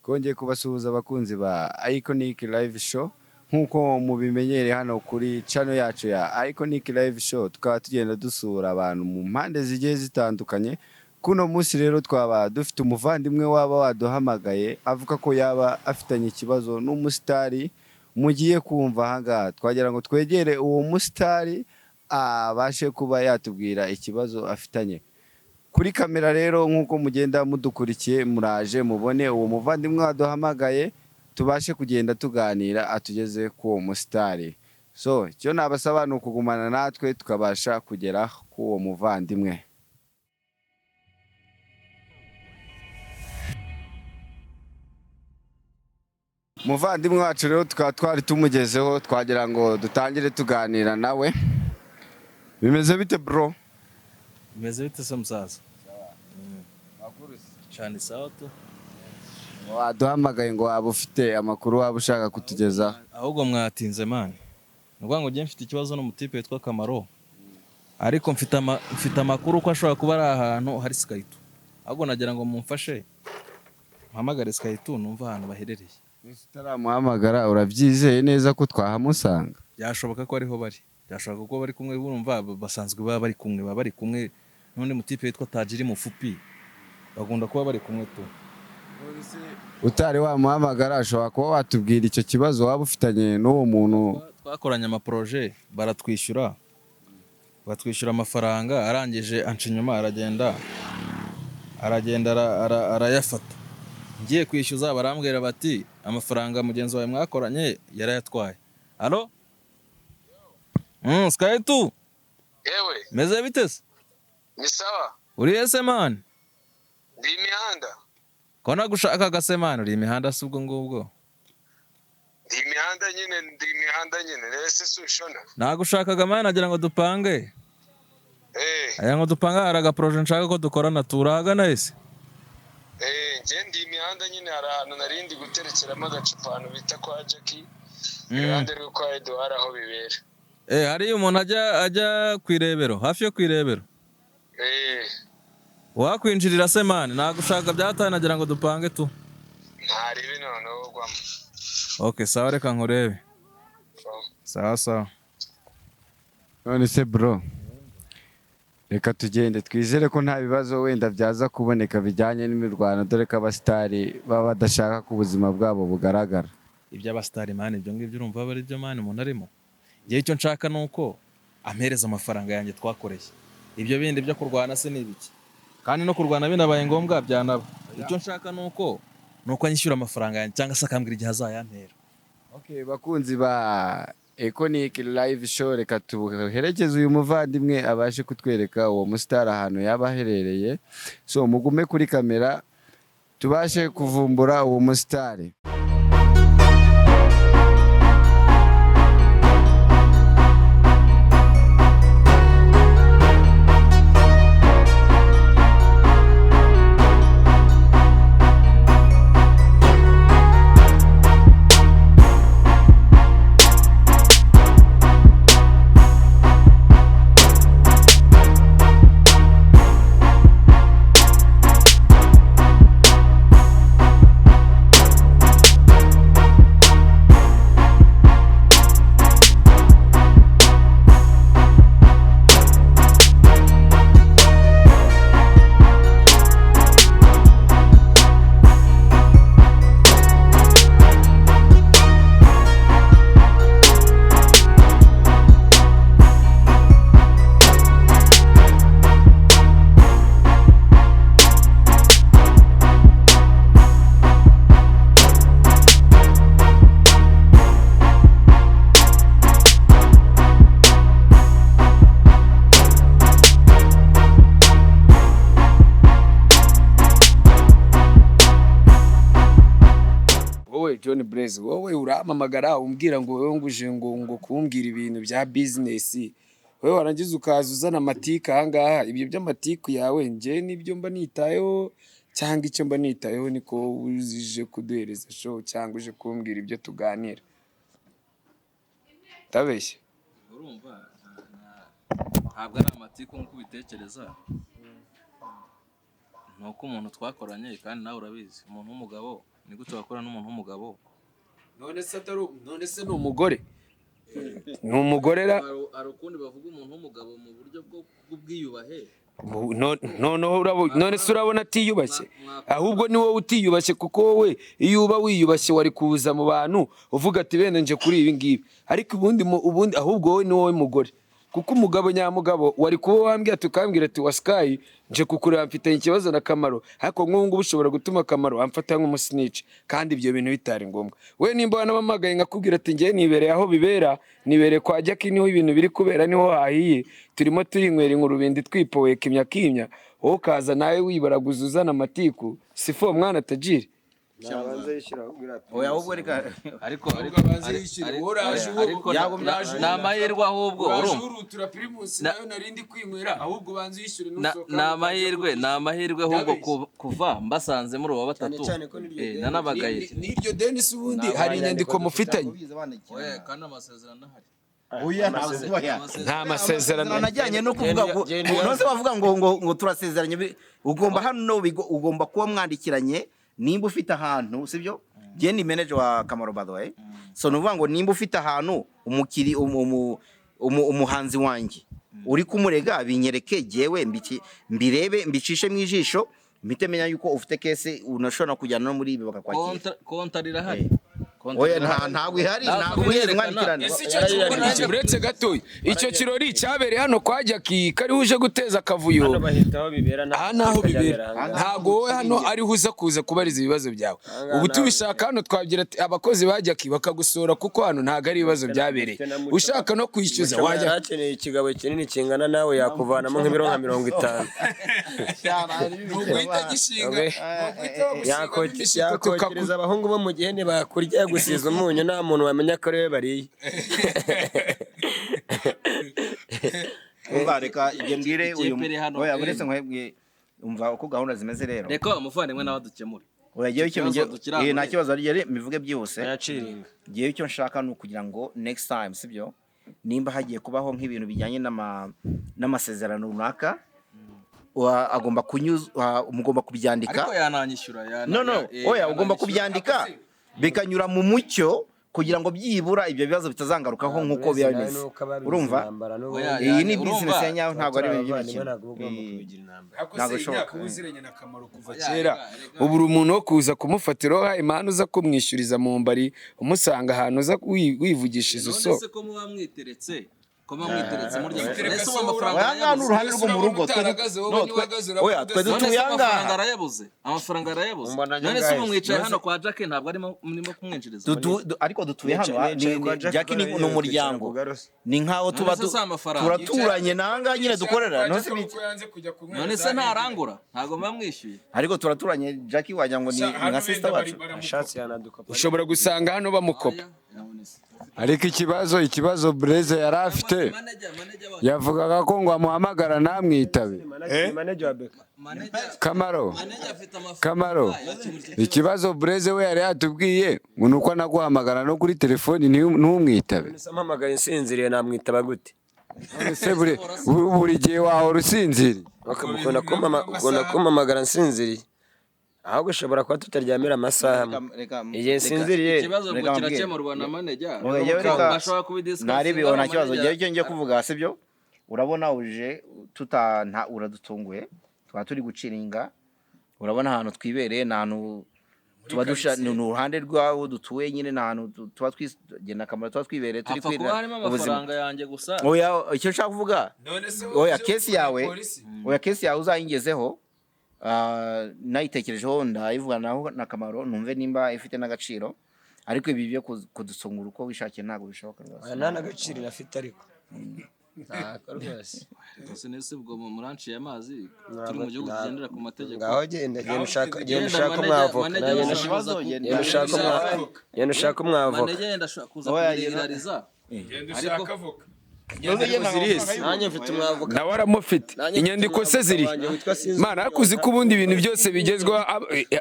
Twongeye kubasuhuza abakunzi ba Iconic Live Show, nk'uko mubimenyereye hano kuri channel yacu ya Iconic Live Show, tukaba tugenda dusura abantu mu mpande zigiye zitandukanye. Kuno munsi rero twaba dufite umuvandimwe waba waduhamagaye avuga ko yaba afitanye ikibazo n'umusitari mugiye kumva ahangaha. Twagira ngo twegere uwo musitari abashe kuba yatubwira ikibazo afitanye. Kuri kamera rero nk'uko mugenda mudukurikiye, muraje mubone uwo muvandimwe waduhamagaye, tubashe kugenda tuganira atugeze ku uwo musitari. So icyo nabasaba ni ukugumana natwe tukabasha kugera ku uwo muvandimwe. Muvandimwe wacu rero tukaba twari tumugezeho, twagira ngo dutangire tuganira nawe. Bimeze bite bro? Bimeze bite se musaza? Cyane, sawa tu. Waduhamagaye ngo waba ufite amakuru waba ushaka kutugezaho. Ahubwo mwatinze man. Ni ukuvuga ngo njye mfite ikibazo n'umutipe witwa Kamaro, ariko mfite amakuru ko ashobora kuba ari ahantu hari Sky2. Ahubwo nagira ngo mumfashe mpamagare Sky2 numve ahantu baherereye. Utaramuhamagara, urabyizeye neza ko twahamusanga? Byashoboka ko ariho bari, byashoboka ko bari kumwe. Urumva basanzwe baba bari kumwe, baba bari kumwe n'undi mutipe witwa Tajiri Mufupi, bakunda kuba bari kumwe tu. Utari wamuhamagara, ashobora kuba watubwira icyo kibazo waba ufitanye n'uwo muntu? Twakoranye amaporoje, baratwishyura, batwishyura amafaranga, arangije anca inyuma, aragenda arayafata. Ngiye kwishyuza barambwira bati amafaranga mugenzi wawe mwakoranye yarayatwaye. Allo, Sky2. Yewe. Meze bite se? Ni sawa. Uri ese man? Ndi imihanda. Ko nagushakaga se man, uri imihanda si ubwo ngubwo? Ndi imihanda nyine, ndi imihanda nyine. Ese si ushona? Nagushakaga man, nagira ngo dupange. Eh. Aya ngo dupange, hari agaporoje nshaka ko dukorana, turahagana ese? Eh, njye ndi imihanda nyine, hari ahantu nari ndi guterekeramo agacupa, ahantu bita kwa Jackie, iruhande rwo kwa Edouard aho bibera. Eh, hariya umuntu ajya ku irebero, hafi yo ku irebero. Eh. Wakwinjirira se man? Nagushaka byataye, nagira ngo dupange tu. Ntaribi noneho ugwamo. Okay, sawa, reka nkurebe. Oh. Sawa sawa. None se bro, reka tugende twizere ko nta bibazo wenda byaza kuboneka bijyanye n'imirwano, dore ko abasitari baba badashaka ko ubuzima bwabo bugaragara. Iby'abasitari man, ibyo ngibyo urumva aba ari byo man umuntu arimo. Njyewe icyo nshaka ni uko ampereza amafaranga yanjye twakoreye. Ibyo bindi byo kurwana se ni ibiki? Kandi no kurwana binabaye ngombwa byanaba. Icyo nshaka ni uko anyishyura amafaranga yanjye cyangwa se akambwira igihe azayampera. Okay, bakunzi ba Iconic Live Show, reka tuherekeze uyu muvandimwe abashe kutwereka uwo musitari ahantu yaba aherereye. So mugume kuri kamera tubashe kuvumbura uwo musitari. Wowe John Blaze, wowe urampamagara umbwira ngo wowe nguje ngo kumbwira ibintu bya business, wowe warangiza ukaza uzana amatiku ahangaha. Ibyo by'amatiku yawe njye nibyo mba nitayeho, cyangwa icyo mba nitayeho niko uje kuduhereza show cyangwa uje kumbwira ibyo tuganira? Ndabeshya? Urumva ntabwo ari amatiku nk'uko ubitekereza, ni uko umuntu twakoranye, kandi nawe urabizi, umuntu w'umugabo Ni gute wakora n'umuntu w'umugabo? None se atari, none se ni umugore, ni umugore ra? Hari ukundi bavuga umuntu w'umugabo mu buryo bw'ubwiyubahe. Noneho none se urabona atiyubashye? Ahubwo ni wowe utiyubashye, kuko wowe iyo uba wiyubashye wari kuza mu bantu uvuga ati bene nje kuri ibi ngibi. Ariko ubundi ahubwo wowe ni wowe mugore, kuko umugabo nyamugabo wari kuba wambwira ati, ukambwira ati wa Sky nje kukureba mfitanye ikibazo na Kamaro, ariko nk'ubu ngubu ushobora gutuma Kamaro amfata nk'umusinici, kandi ibyo bintu bitari ngombwa. We nimba wanamamagaye nkakubwira ati ngewe nibereye aho bibera, nibereye kwa Jackie, niho ibintu biri kubera, niho hahiye, turimo turinywera inkurubindi twipoye kimya kimya, wowe ukaza nawe wibaraguza uzana amatiku, sifo mwana tajiri. Oya, ahubwo reka Ariko ni amahirwe ahubwo, urumva? Urutura Primus nayo narindi kwinywera, ahubwo ubanza uyishyure. Ni amahirwe, ni amahirwe ahubwo kuva mbasanze muri uwa batatu nanabagaye. N'iryo deni se ubundi hari inyandiko mufitanye? Oya, kandi amasezerano ahari. Oya, ntabwo oya. Nta masezerano najyanye no kuvuga ngo nose bavuga ngo turasezeranye, ugomba hano ugomba kuba mwandikiranye nimba ufite ahantu, sibyo? Jye ni manager wa Kamaro by the way. So nuvuga ngo nimba ufite ahantu umukiri umuhanzi wanjye uri kumurega, binyereke jewe mbirebe, mbicishe mu ijisho, mpite menya yuko ufite case, unashobora kujyana no muri ibi bakakwakira. Konta rirahari. Oya, ntabwo ihari, ntabwo mwigeze mwandikirana. Uretse gatoya, icyo kirori cyabereye hano kwa Jackie kari uje guteza akavuyo, aha naho bibera, ntabwo wowe hano ariho uza kuza kubariza ibibazo byawe. Ubu tubishaka hano twagira abakozi ba Jackie bakagusura, kuko hano ntabwo ari ibibazo byabereye. Ushaka no kwishyuza wajya. Yarakeneye ikigabo kinini kingana nawe, yakuvanamo nk'ibiro nka 50. Yakokereza abahungu bo mu gihe ntibakurya gusiza umunyu, nta muntu wamenya ko ariwe bariye. Umva, reka ibyo mbwire uyu, oya buretse nkwebwe, umva uko gahunda zimeze rero. Reka umuvandimwe nawe dukemure. Oya, ngewe icyo nta kibazo ari mivuge byihuse. Ngewe icyo nshaka ni ukugira ngo next time, sibyo, nimba hagiye kubaho nk'ibintu bijyanye n'amasezerano runaka, agomba kunyuza, mugomba kubyandika. Ariko yananyishyura. No, oya, ugomba kubyandika bikanyura mu mucyo, kugira ngo byibura ibyo bibazo bitazangarukaho nk'uko biba bimeze. Urumva, iyi ni business ya nyayo, ntabwo ari ibintu by'imikino. Ntabwo ishoboka. Kuva kera ubu uri umuntu wo kuza kumufatiraho impano, uza kumwishyuriza mu mbari, umusanga ahantu uza wivugisha izo so. None se ko muba mwiteretse, ko muba mwiteretse murya ese uwo amafaranga arayabuze? Uruhande rwo mu rugo oya, twe dutuye ahangaha, arayabuze amafaranga, arayabuze. None se ubu mwicaye hano kwa Jackie, ntabwo arimo murimo kumwinjiriza? Ariko dutuye hano, Jackie ni umuryango, ni nkaho tuba turaturanye nanga nyine dukorera. None se ntarangura, ntabwo muba mwishyuye? Ariko turaturanye, Jackie wagira ngo ni nka sister wacu. Ushobora gusanga hano bamukopa. Ariko ikibazo Blaise yari afite, yavugaga ko ngo amuhamagara namwitabe. Kamaro, ikibazo Blaise we yari yatubwiye ngo nuko anaguhamagara no kuri telefoni ntumwitabe. Mpamagaye nsinziriye, namwitaba gute? Ese buri gihe wahora usinziriye? Ukunda kumpamagara nsinziriye, ahubwo ushobora kuba tutaryamira amasaha igihe nsinziriye. Ikibazo kirakemurwa na manager, bashobora kubidisikasiyo. Nta kibazo, ngewe icyo ngiye kuvuga sibyo, urabona uje uradutunguye, tukaba turi guciringa, urabona ahantu twibereye ni ahantu tuba dusha, ni uruhande rw'aho dutuye nyine, ni ahantu tuba twigenda akamaro, tuba twibereye turi kwirira ubuzima. Amafaranga yanjye gusa. Oya, icyo nshaka kuvuga, oya kesi yawe, oya kesi yawe uzayingezeho, nayitekerejeho ndayivuganaho na Kamaro, numve nimba ifite n'agaciro. Ariko ibi byo kudusungura uko wishakiye ntabwo bishoboka rwose. Nta n'agaciro inafite ariko ntako rwose. Rwose nese ubwo muranciye amazi, turi mu gihugu kigendera ku mategeko. Ngaho genda genda ushaka umwavoka, genda ushaka umwavoka. Manager yenda kuza kubiregulariza. Genda ushaka avoka. Nawe aramufite inyandiko se ziri mana akuzi ko ubundi ibintu byose bigezweho,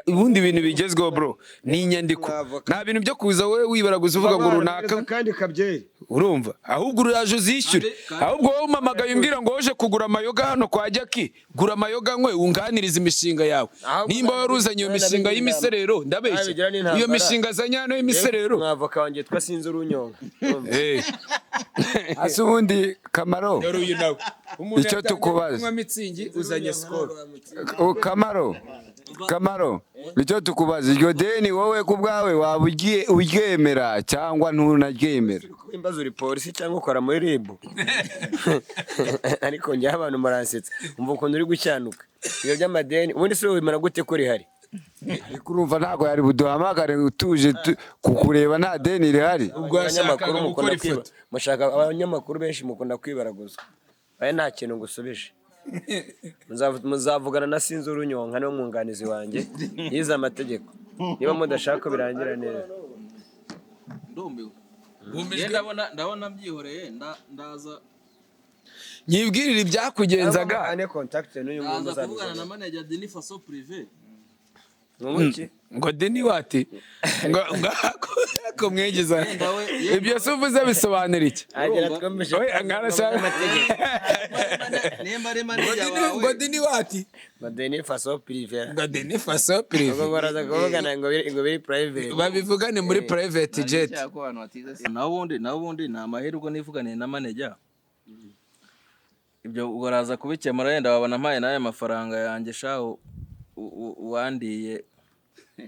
ubundi ibintu bigezweho bro ni inyandiko, nta bintu byo kuza wowe wibaraguza uvuga ngo runaka kandi kabyeri Urumva, ahubwo uraje uzishyure. Ahubwo wowe umpamagaye umbwira ngo woje kugura amayoga hano kwa Jackie, gura amayoga nkwe wunganirize imishinga yawe. Ahubwo Nimba wari uzanye iyo mishinga y'imiserero, ndabeshya? Nabigira n'intambara. Iyo mishinga azanye hano y'imiserero. Umwavoka wanjye yitwa Sinzi Urunyonga. Ase ubundi Kamaro, Dore uyu nawe. Umuntu Icyo yatangiye tukubaza. kunywa mitsingi, uzanye Skol. O, Kamaro, Kamaro, icyo tukubaza, iryo deni wowe ku bwawe waba uryemera cyangwa ntunaryemera? Imbazo, uri polisi cyangwa ukora muri RIB? Ariko njyewe abantu muransetsa. Umva ukuntu uri gucyanuka ibyo by'amadeni, ubundi se wibimara gute ko rihari? Ariko urumva ntabwo yari buduhamagare tuje kukureba nta deni rihari. Ubwo Abanyamakuru yashakaga mukunda gukora kwiba, ifoto. mushaka, abanyamakuru benshi mukunda kwibaraguzwa. Aya nta kintu ngusubije. Muzavugana na Sinzi Urunyonka, niwe mwunganizi wanjye yize amategeko, niba mudashaka ko birangira neza. Ndumiwe. Njye ndabona mbyihoreye, ndaza Nyibwirire ibyakugenzaga. Ane contact n'uyu nguyu. Ndaza kuvugana na Muzabizana. manager Deni Faso privé. Mwunguki? Ngo deni wati ngo ko mwegeza. Ibyo se uvuze bisobanura iki? Agira twumvishe. Oya, nkarashaka. Nimba ari manager Ngo wawe, deni wati? Ngo deni faso privé. Ngo deni faso privé. Ubwo baraza kuvugana ngo biri private. Babivugane muri private jet. Naho ubundi ni amahirwe nivuganiye na manager, ibyo ubwo araza kubikemura. Yenda wabona mpaye n'aya mafaranga yanjye shaho wandiye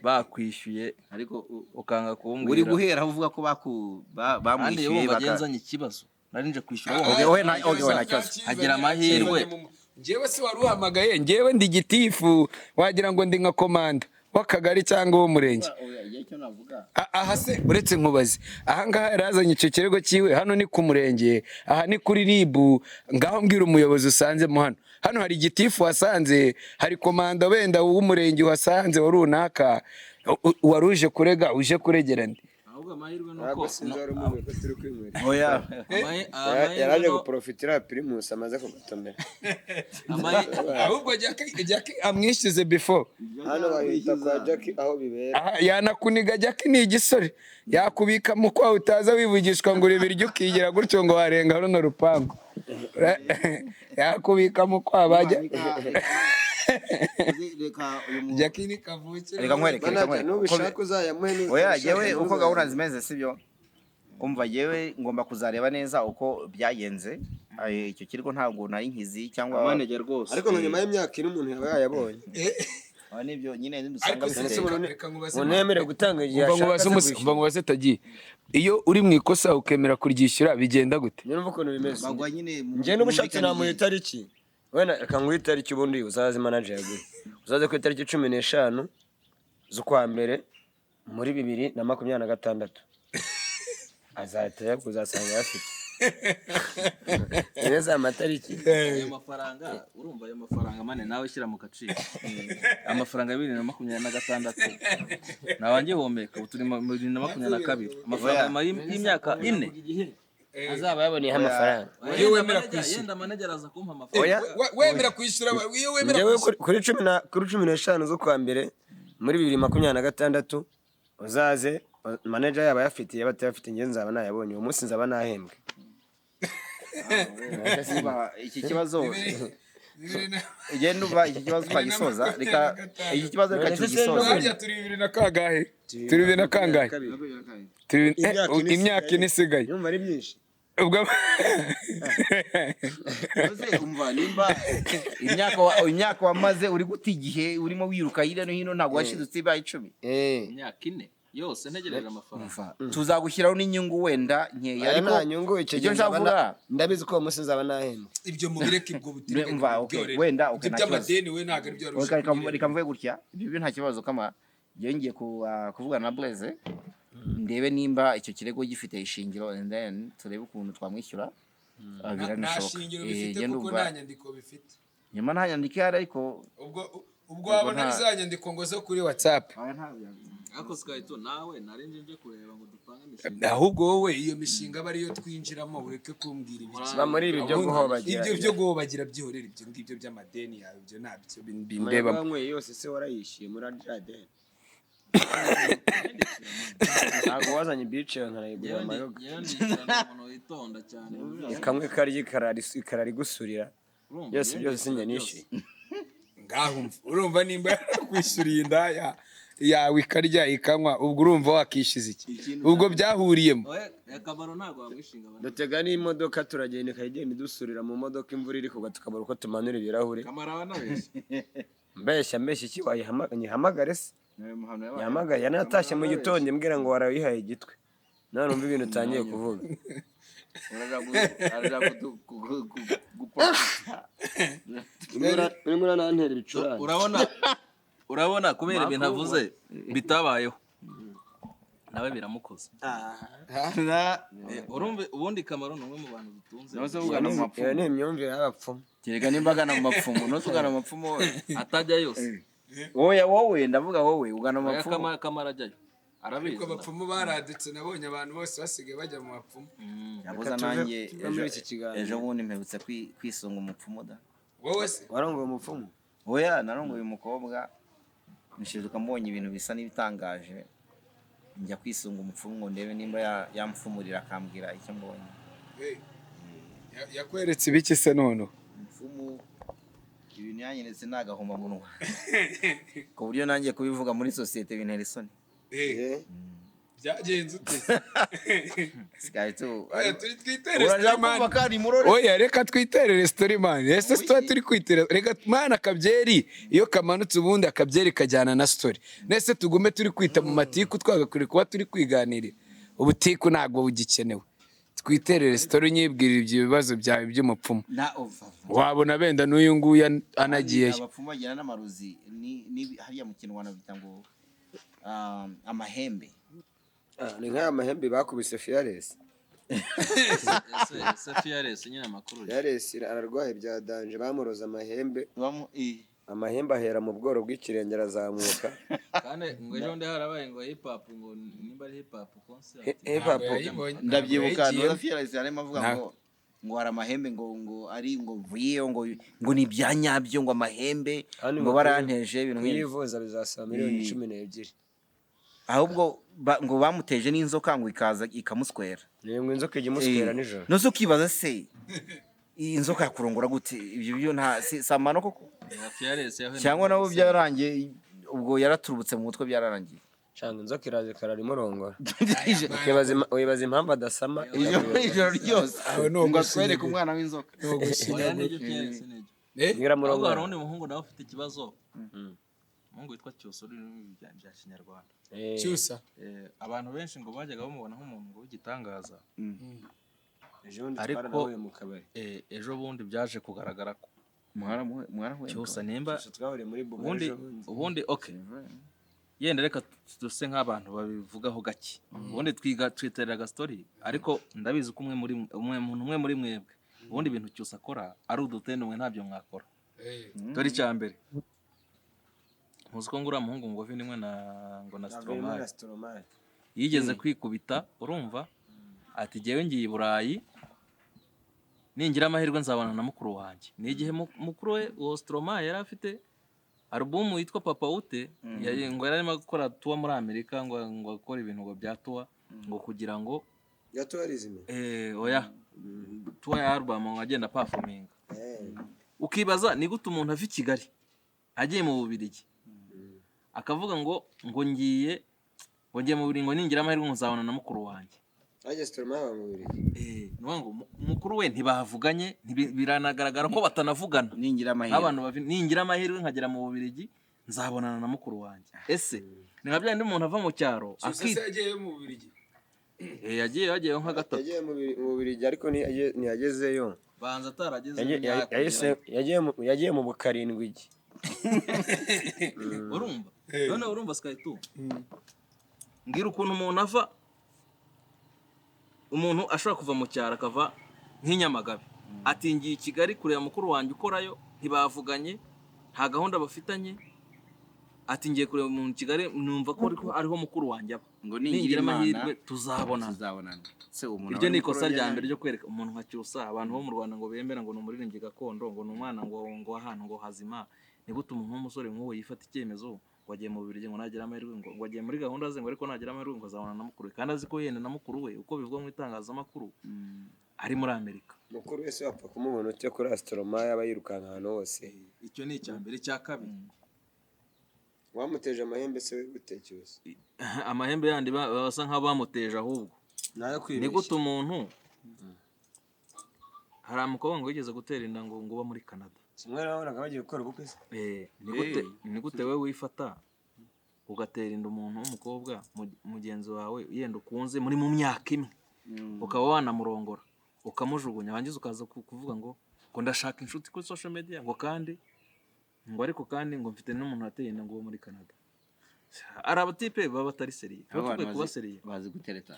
bakwishyuye Ariko ukanga uri kumbwira. guhera aho uvuga ko Kandi bamwishyuye wumva agenzanye ikibazo nari nje kwishyura wumva. Okay, wowe okay, wowe nta kibazo. Agira amahirwe. Njyewe si wari uhamagaye, njyewe ndi gitifu, wagira ngo ndi nka komanda w'akagari cyangwa w'umurenge. Aha se uretse nkubaze, aha ngaha yari azanye icyo kirego cyiwe, hano ni ku murenge, aha ni kuri RIB. Ngaho mbwira umuyobozi usanzemo hano. Hano hari gitifu wasanze, hari komanda wenda w'umurenge wasanze wa runaka, wari uje kurega, uje kuregera nde? Ahubwo amahirwe ni Ntabwo uko sinzi wari umuzi ko turi kwinywera. Oya. Yaraje guprofitira Primus amaze kugotomera. Ahubwo Jackie amwishyuze before. Hano bahita kwa Jackie aho bibera. Aha, yanakuniga. Jackie ni igisore, yakubika mu kwaha utaza wivugishwa ngo urebe iryo ukigira gutyo ngo warenga runo rupangu, yakubika mu kwaha bajya. Reka uyu Jackie ni kavukire. Reka nkwereke, reka nkwereke. Nubishaka uzayamuhe. Oya, yewe uko gahunda zimeze sibyo. Umva, yewe ngomba kuzareba neza uko byagenze. Ay, icyo kirego ntabwo nari nkizi cyangwa Manager rwose. Ariko nka nyuma y'imyaka 4 umuntu yaba yayabonye. Ah, nibyo nyine dusanga Ariko bifite. reka nkubaze. Umuntu yemerewe gutanga igihe Umva ashaka nkubaze se umva kwishyura. nkubaze tagiye, iyo uri mu ikosa ukemera kuryishyura bigenda gute? Njye numva ukuntu bimeze. Bagwa nyine Njye n'ubushatse mwumvikane namuha igihe. itariki wenda, reka nguhe itariki, ubundi uzaze manager yaguhe, uzaze ku itariki 15 z'ukwa mbere muri 2026, azahita yakuzasanga ayafite neza amatariki. Ayo mafaranga, urumva ayo mafaranga mane, nawe shyira mu gaciro, amafaranga ya 2026 nawe ngihumeka, ubu turi mu 2022, amafaranga y'imyaka 4. Azaba yaboneyeho amafaranga. Iyo wemera kwishyura. Yenda manager aza kumpa amafaranga. Oya. Wemera kwishyura, iyo wemera Njyewe kuri 15 z'ukwa mbere muri 2026 uzaze, manager yaba ayafite yaba atayafite, njye nzaba nayabonye, uwo munsi nzaba nahembwe. Niba iki kibazo ugenda uva iki kibazo twagisoza, reka iki kibazo reka tugisoze. Harya turi bibiri na kangahe? Turi bibiri na kangahe? Turi imyaka 4 isigaye. Yumva ari myinshi. Ubwo Uze umva, nimba imyaka wamaze uri guta igihe urimo wiruka hirya no hino, ntabwo washidutse ibaye 10. Imyaka 4 yose ntegereje amafaranga. Tuzagushyiraho n'inyungu wenda nkeya. Aya Ariko nta nyungu icyo icyo gihe nshaka nzaba kuvuga ndabizi ko uwo munsi nzaba nahembwe. Ibyo mubireke, ubwo butirike. Umva, okay, wenda, okay, ibyo nta kibazo. by'amadeni we ntabwo aribyo wari Reka uje reka reka mvuge gutya, ibyo byo nta kibazo. Kama njyewe ngiye kuvugana na Blaise, ndebe nimba icyo kirego gifite ishingiro, and then turebe ukuntu twamwishyura. Nta Biranashoboka. shingiro Eh, bifite njye kuko ndumva nta nyandiko bifite. Nyuma nta nyandiko ihari, ariko Ubwo wabona nta- za nyandiko ngo zo kuri WhatsApp. Ariko Skyto nawe nari nje kureba ngo dupange imishinga. Ahubwo wowe iyo mishinga aba ariyo twinjiramo, ureke kumbwira ibiki. Ba muri ibi byo guhobagira. Ibyo byo guhobagira byihorere, ibyo ngibyo by'amadeni yawe ibyo ntabyo bindebamo. Wanyweye yose se warayishyuye muri Jardin? Ntabwo wazanye. Wazanye bice nkanayigurira amayoga. Njyewe ndicarana umuntu witonda cyane. Kamwe karya ikarara igusurira. Urumva, Byose njyewe byose ndicarana njye nishyuye. Ngaho umva, urumva nimba yarakwishyuriye indaya yawe ikarya ikanywa, ubwo urumva wakishyuza iki? Ubwo byahuriyemo. Oya, akamaro ntabwo wamwishinga abantu. Dutega n'imodoka turagenda, ikagenda idusurira mu modoka, imvura iri kugwa tukabura uko tumanura ibirahure. Kamaro aba anabeshya. Mbeshya mbeshya iki? Nyihamagare se? Nyihamagare, yanatashye mu gitondo imbwira ngo warayihaye igitwe. None numva ibintu utangiye kuvuga. Urimo uranantera ibicurane. Urabona kubera ibintu avuze bitabayeho nawe biramukoza. Urumva ubundi Kamaro ni umwe mu bantu dutunze Iyo ni imyumvire y'abapfumu. Kereka nimba agana mu mapfumu, ntuzi ugana mu mapfumu wowe. Atajya yose. Wowe wowe ndavuga wowe ugana mu Oya, mapfumu. Kamaro ajyayo arabizi. Ariko abapfumu baradutse, nabonye abantu bose basigaye bajya mu bapfumu. Yabuza Reka tuve- nanjye tuve muri iki kiganiro. Ejo bundi mperutse kwisunga umupfumu da. Wowe se? Warongoye umupfumu? Oya, narongoye umukobwa nshiduka mbonye ibintu bisa n'ibitangaje, njya kwisunga umupfumu ngo ndebe nimba yamfumurira akambwira icyo mbonye. Yakweretse ibiki se noneho? Umupfumu ibintu yanyeretse ni agahomamunwa, ku buryo nanjye kubivuga muri sosiyete bintera isoni. Byagenze ute? Sigaye tu Oya, turi twiterere uraja story man. kumva kandi murore. Oya, reka twiterere story man. Ese tuba turi kwiterera? Reka mwana, akabyeri iyo kamanutse ubundi akabyeri kajyana na story. Nese tugume turi kwita mu matiku, twagakwiriye kuba turi kwiganirira. Ubutiku ntabwo bugikenewe. Twiterere story, nyibwirira ibyo bibazo byawe by'umupfumu. Na ova Wabona benda n'uyu nguyu anagiyeyo. Abapfumu bagira n'amarozi ni hariya mu Kinyarwanda bita ngo amahembe. Ni nk'aya mahembe bakubise Fearless. Ese Fearless nyine amakuru. Fearless ararwaye bya danje, bamuroza amahembe. Amahembe ahera mu bworo bw'ikirenge arazamuka. Kandi ngo ejo bundi harabaye ngo hip hop, ngo nimba ari hip hop concert. Hip hop. Ndabyibuka noza Fearless yarimo avuga ngo hari amahembe ngo ari ngo mvuyeyo ngo ni ibya nyabyo ngo amahembe ngo baranteje ibintu nk'ibyo. Kuyivuza bizasaba miliyoni 12. Ahubwo ngo bamuteje n'inzoka ngo ikaza ikamuswera. Ngo inzoka ijya imuswera nijoro. Nose ukibaza se iyi nzoka yakurongora gute? Ibyo byo nta samano koko. Cyangwa nabo byarangiye ubwo yaraturubutse mu mutwe byararangiye. Cyangwa inzoka iraza ikarara imurongora. Ukibaza impamvu adasama. Ijoro ryose ngo aswereke umwana w'inzoka. Ahubwo hari undi muhungu nawe ufite ikibazo. Umuhungu witwa Cyusa uri mu bya Kinyarwanda. Cyusa. Abantu benshi ngo bajyaga bamubona nk'umuntu ngo w'igitangaza. Ariko ejo bundi byaje kugaragara ko Cyusa nimba ubundi okay. Yenda reka duse nk'abantu babivugaho gake. Ubundi twiga twiterera story, ariko ndabizi ko umwe muri mwebwe ubundi ibintu Cyusa akora ari udutende mwe ntabyo mwakora. Dore icya mbere. Muzi ko ngura muhungu ngo vinimwe na ngo na Stromae. Yigeze kwikubita urumva ati jewe ngiye i Burayi ningira amahirwe nzabana na mukuru wanjye. Ni igihe mukuru we uwo Stromae yari afite album yitwa Papa Ute, ngo yari arimo gukora tour muri Amerika ngo akora ibintu ngo bya tour ngo kugira ngo ya tourism oya tour ya album ngo agenda performing. Ukibaza ni gute umuntu ava i Kigali agiye mu Bubiligi akavuga ngo ngiye mu Bubiligi ngo ningira amahirwe nzabana na mukuru wanjye. Ajye Stromae mu Bubiligi. Ngo mukuru we ntibavuganye, biranagaragara ko batanavugana. Ningira amahirwe. Abantu ningira amahirwe nkagera mu Bubiligi nzabonana na mukuru wanjye. Ese ni nka byandi umuntu ava mu cyaro akita yagiye mu Bubiligi. Yagiye nka gatatu. Yagiye mu Bubiligi ariko ntiyagezeyo. Banza atarageze. Yagiye mu bukarindwi iki. Urumva? None urumva Sky 2. Ngira ukuntu umuntu ava, umuntu ashobora kuva mu cyaro akava nk'inyamagabe atingiye i Kigali kureba mukuru wanjye ukorayo, ntibavuganye, nta gahunda bafitanye, atingiye kureba umuntu Kigali numva ko ariho mukuru wanjye aba, ngo ningira amahirwe tuzabonana. Iryo ni ikosa rya mbere ryo kwereka umuntu nka Cyusa abantu bo mu Rwanda ngo bemera ngo ni umuririmbyi gakondo, ngo ni umwana ngo ahantu ngo hazima. Ni gute umuntu w'umusore nk'uwo yifata icyemezo Ngo agiye mu Bubiligi, ngo nagira amahirwe, ngo agiye muri gahunda ze, ngo ariko nagira amahirwe ngo azabona na mukuru we, kandi azi ko yenda na mukuru we, uko bivugwa mu itangazamakuru, ari muri Amerika. Mukuru wese wapfa kumubona ute kuri asitoroma yaba yirukanka ahantu hose? Icyo ni icya mbere. Icya kabiri, Wamuteje amahembe se we Cyusa? Amahembe yandi basa nk'abamuteje ahubwo. Nayo Ni kwibeshya. gute umuntu, hari umukobwa ngo wigeze gutera inda ngo uba muri Canada. Kimwe nabonaga bagiye gukora ubukwe se. Ni gute we wifata ugatera inda umuntu w'umukobwa mugenzi wawe, yenda ukunze muri mu myaka imwe, ukaba wanamurongora, ukamujugunya, wangiza ukaza kuvuga ngo ndashaka inshuti kuri social media, ngo kandi ngo ariko kandi ngo mfite n'umuntu wateye inda ngo uba muri Canada? Hari abatipe baba batari sérieux, tuba Abo bantu dukwiye kuba bazi- sérieux. Bazi gutereta.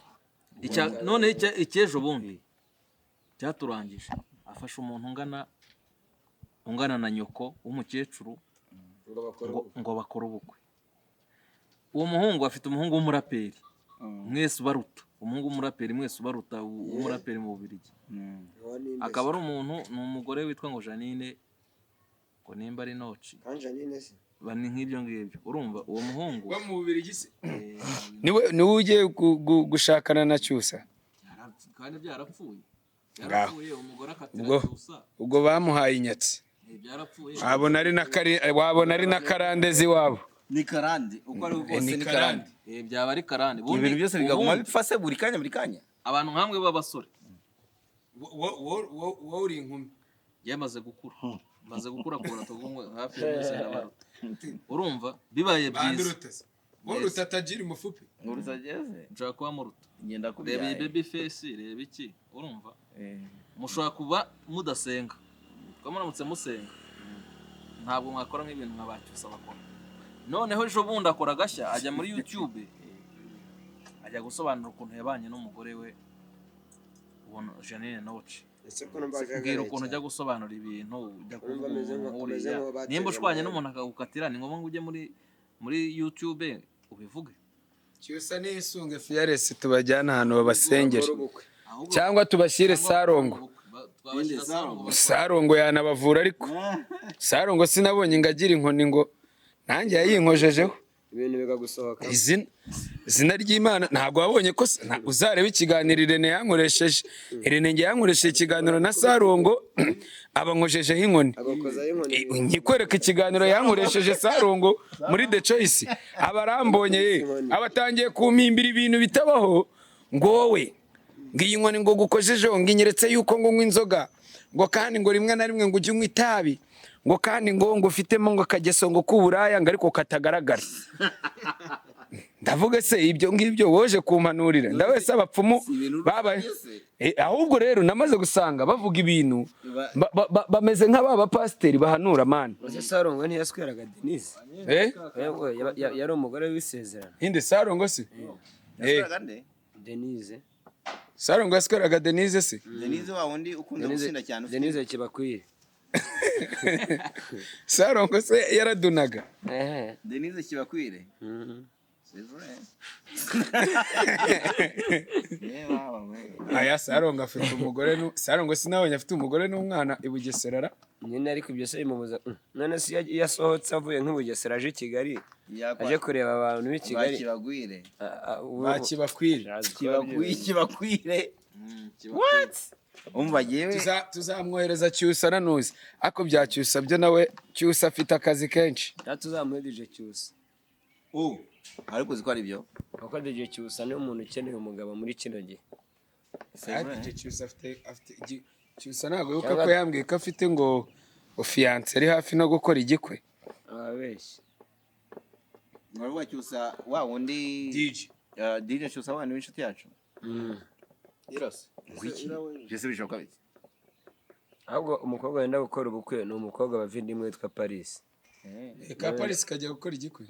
None icy'ejo bundi cyaturangije, afashe umuntu ungana na nyoko w'umukecuru Ngo bakore ngo, ubukwe. ngo bakore ubukwe. Uwo muhungu afite umuhungu w'umuraperi mwese ubaruta, umuhungu w'umuraperi mwese ubaruta, w'umuraperi mu Bubiligi. Uwo ni imbese. Akaba ari umuntu, ni umugore witwa ngo Janine, ngo nimba ari Noci. Kandi Janine se? Ni nk'ibyo ngibyo. Urumva uwo muhungu Wo mu Bubiligi se niwe ugiye gushakana na Cyusa? Kandi byarapfuye. Ngaho. Byarapfuye, umugore akatira Cyusa. Ubwo bamuhaye inyatsi. Byarapfuye. Wabona ari na wabona ari na karande z'iwabo. Ni karande uko ari kose. Ni Ni karande. karande. Byaba ari karande. Ibintu byose bikaguma Ubundi bipfa se buri kanya, buri kanya. Abantu nkamwe b'abasore, Wowe uri inkumi. Yamaze gukura, maze gukura kubura tugumwe hafi ya mwese ndabaruta. Urumva bibaye byiza. Wowe utatagira umufupi. Ngo rusageze. Nshobora kuba muruta. Ngenda Reba iyi kubyaye. baby face, reba iki. Urumva mushobora kuba mudasenga, kuba muramutse musenga ntabwo mwakora nk'ibintu nka ba Cyusa bakora. Noneho ejo bundi akora agashya, ajya muri YouTube, ajya gusobanura ukuntu yabanye n'umugore we ubona Janine Noce. Ese ko numva Mbwira ajagaraye ukuntu ujya cyane. gusobanura ibintu, ujya Urumva kuvuga ameze umuntu ameze nk'uriya. nk'uwo bateje Nimba ushwanye amahembe. n'umuntu akagukatira, ni ngombwa ngo ujye muri YouTube ubivuge? Cyusa nisunge Fearless, tubajyana ahantu babasengere. Bakore ubukwe. Ahubwo Cyangwa tubashyire cyangwa Sarongo. Twabashyira Sarongo bakora. Sarongo yanabavura, ariko Sarongo sinabonye ngo agire inkoni, ngo nanjye yayinkojejeho. Ibintu bikagusohoka. Izina ry'Imana, ntabwo wabonye ko uzareba ikiganiro Irene yankoresheje. Irene nge yankoresheje ikiganiro na Sarongo, abankojejeho inkoni. Agakozaho inkoni. Nkikwereka ikiganiro yankoresheje Sarongo muri The Choice, aba arambonye ye, aba atangiye kumpimbira ibintu bitabaho, ngo wowe ngo iyi nkoni ngo gukojejeho ngo inyeretse yuko ngo unywa inzoga, ngo kandi ngo rimwe na rimwe ngo ujye unywa itabi, ngo kandi ngo ufitemo ngo akageso ngo k'uburaya, ngo ariko katagaragara. Ndavuga se ibyo ngibyo woje kumpanurira ndabese abapfumu Ibintu babaye rusange se. Ahubwo rero namaze gusanga bavuga ibintu bameze nk'aba bapasiteri bahanura mani. Ese Sarongo ntiyasweraga Denise? Eh. Yari umugore w'isezerano. Inde Sarongo se? Yasweraga nde? Denise. Sarongo yasweraga Denise se? Denise wa wundi ukunze Denise. gusinda cyane ufite Denise Kibakwiye. Sarongo se yaradunaga? Ehe. Denise Kibakwire. C'est vrai. Eh, baba we. Aya Sarongo afite umugore Sarongo sinabonye afite umugore n'umwana i Bugesera ra. Nyine ariko ibyo se bimubuza? None se iyo asohotse avuye nk'i Bugesera aje i Kigali, aje kureba abantu b'i Kigali? Bakibagwire. Bakibakwire. Kibakwire, Kibakwire. What? Umva yewe. Tuzamwohereza Cyusa na Nuzi, ariko bya Cyusa byo nawe Cyusa afite akazi kenshi. Tuzamuhe DJ Cyusa. Oh. Ariko uzi ko ari byo? Kuko DJ Cyusa niwe muntu ukeneye umugabo muri kino gihe. DJ Cyusa afite Cyusa ntabwo wibuka ko yambwiye ko afite ngo fiancé ari hafi no gukora igikwe? Ababeshyi. Wari Cyusa wa wundi DJ. DJ Cyusa wa wundi w'inshuti yacu. Ngwiki. Byose bishoboka bite? Ahubwo umukobwa wenda gukora ubukwe ni umukobwa bavindimwe witwa Paris. Ka Paris kajya gukora igikwe?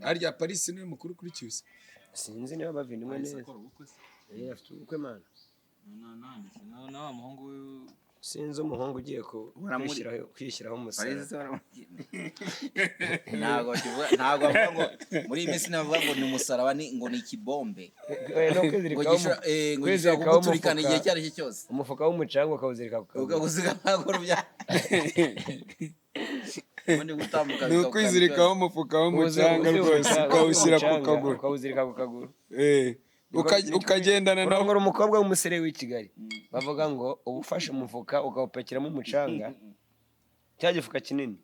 Harya Paris niwe mukuru kuri Cyusa? Sinzi niba bavindimwe neza. Akora ubukwe se? Afite ubukwe mana. Na wa muhungu we. Sinzi umuhungu ugiye kwishyiraho umusaraba. Paris se ntabwo bavuga ngo muri iyi minsi ntibavuga ngo ni umusaraba, ni ngo ni ikibombe. No Ngo kwizirikaho gishobora ngo gishobora kwizirikaho kuguturikana igihe icyo ari cyo cyose. Umufuka w'umucanga ukawuzirika ku kaguru. Ukagusiga amaguru bya Ubundi gutambuka Ni ukwizirikaho umufuka w'umucanga rwose, ukawushyira ku kaguru. Ukawuzirika ku kaguru. Ukagendana nawo. Urongora umukobwa w'umusore w'i Kigali, bavuga ngo uba ufashe umufuka ukawupakiramo umucanga, cya gifuka kinini,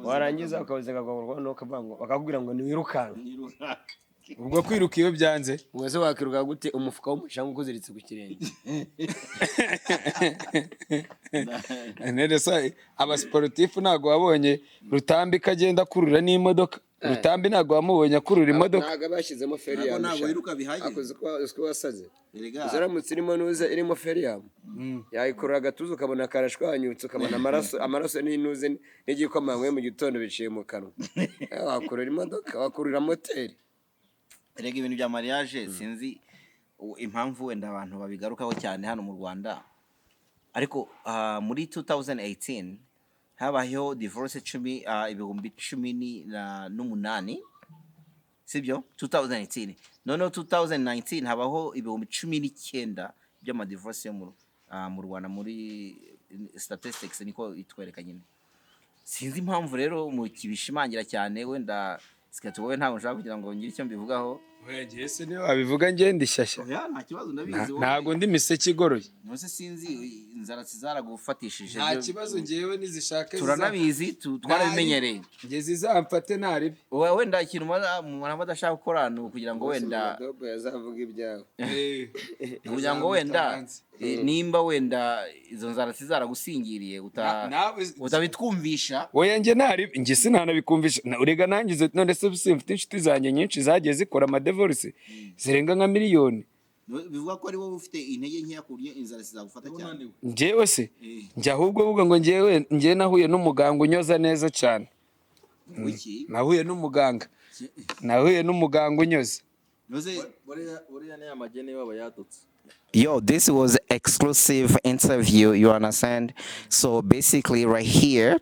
warangiza ukawuzirika ku kaguru, noneho ukavuga ngo bakakubwira ngo ntiwirukanke. Ubwo kwiruka iyo byanze. Ubwo se wakiruka gute umufuka w'umucanga ukuziritse ku kirenge? None se abasiporutifu ntabwo wabonye Rutambi ko agenda akurura n'imodoka? Rutambi ntabwo wamubonye akurura imodoka? Ntabwo bashyizemo feriyamu. Ntabwo wiruka bihagije. Akoze uko wasaze. Erega. Uzaramutse irimo nuze irimo feriyamu, yayikurura agatuza ukabona karashwanyutse, ukabona amaraso n'intuze n'igikoma yanyweye mu gitondo biciye mu kanwa. Wakurura imodoka, wakurura moteri. Erega ibintu bya mariage sinzi impamvu wenda abantu babigarukaho cyane hano mu Rwanda, ariko muri 2018 habayeho divorce cumi 18,000, sibyo? 2018, noneho 2019 habaho 19,000 by'amadivorce yo mu Rwanda, muri statistics niko itwereka nyine. Sinzi impamvu rero mu kibishimangira cyane, wenda sikati wowe ntabwo nshaka kugira ngo ngire icyo mbivugaho. Oya, se niyo wabivuga njye ndi shyashya. Oya, nta kibazo, ndabizi wowe. Ntabwo ndi miseke igoroye. Nose sinzi inzara zaragufatishije. Nta kibazo, njyewe nizishaka. Turanabizi, twarabimenyereye. Njye zizamfate ntaribi. Wowe wenda ikintu umuntu adashaka gukora ni ukugira ngo wenda Dobo yazavuga ibyawe. Kugira ngo wenda nimba wenda izo nzara zaragusinyiriye utabitwumvisha. Oya, njye ntaribi, njye sinanabikumvisha. Urega nangize none se simfite inshuti zanjye nyinshi zagiye zikora amadivorce zirenga nka miliyoni? Bivuga ko ari wowe ufite intege nkeya ku buryo inzara zizagufata cyane. Njyewe se njye ahubwo vuga ngo njyewe njye nahuye n'umuganga unyoza neza cyane. Wiki? Nahuye n'umuganga unyoza. Buriya ni amageni baba yadutse. Yo, this was exclusive interview, you understand? So basically right here,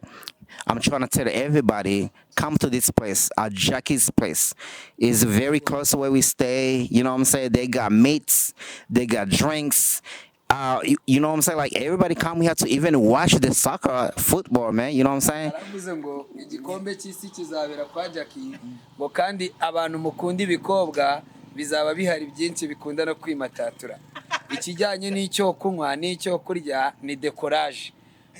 I'm trying to tell everybody, come to this place, at Jackie's place. It's very close to where we stay, you know what I'm saying? They got meats, they got drinks. You know what I'm saying? Like everybody come here to even watch the soccer, football, man. You know what I'm saying? Aravuze ngo igikombe cy'isi kizabera kwa Jackie, ngo kandi abantu mukunda ibikobwa bizaba bihari byinshi bikunda no kwimatatura. Ikijyanye n'icyo kunywa n'icyo kurya ni decoration.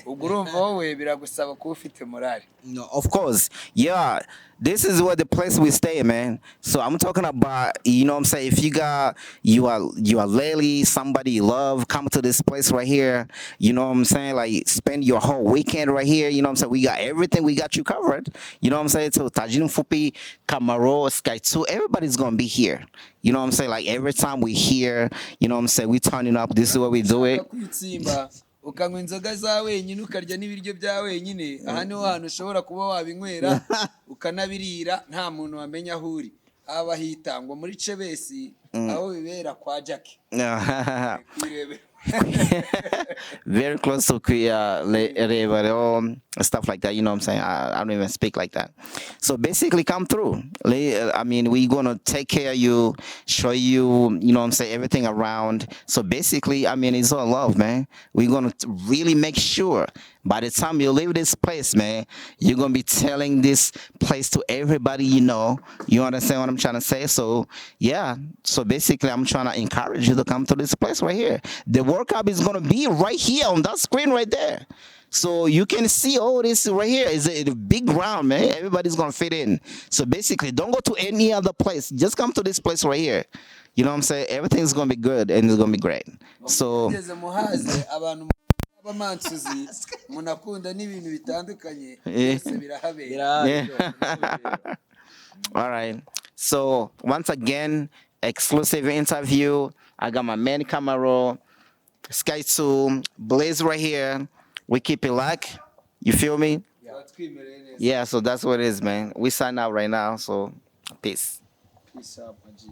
Ubwo urumva wowe biragusaba kuba ufite morale. No, of course. Yeah. This is where the place we stay, man. So I'm talking about, you know what I'm saying? If you got, you are lady, somebody you love, come to this place right here. You know what I'm saying? Like spend your whole weekend right here. You know what I'm saying? We got everything. We got you covered. You know what I'm saying? So Tajiri Mfupi, Kamaro, Sky 2, everybody's going to be here. You know what I'm saying? Like every time we here, you know what I'm saying? We turning up. This is what we do it. Kwitsimba ukanywa inzoga za wenyine, ukarya n'ibiryo bya wenyine, aha niho hantu ushobora kuba wabinywera ukanabirira nta muntu wamenya aho uri. Aba hitangwa muri Cebesi aho bibera kwa Jackie. Kwirebera. Very close to Reba, stuff like that. You know what I'm saying? I don't even speak like that. So basically, come through. I mean, we gonna take care of you, show you, you know what I'm saying, everything around. So basically, I mean, it's all love, man. We're gonna really make sure by the time you leave this place, man, you're gonna be telling this place to everybody you know. You understand what I'm trying to say? So yeah. So basically, I'm trying to encourage you to come to this place right here. The World Cup is gonna be right here on that screen right there. So you can see all this right here is a big round, man. Everybody's gonna fit in. So basically, don't go to any other place. Just come to this place right here. You know what I'm saying? Everything's gonna be good and it's gonna be great. So Mugeze muhaze abantu b'amansuzi munakunda n'ibintu bitandukanye byose birahabera. Yeah. All right. So once again, exclusive interview. I got my man Kamaro, Sky 2, Blaze right here. We keep it locked. You feel me? Twimereye neza. Yeah, so that's what it is, man. We sign out right now, so peace. Peace out, my G.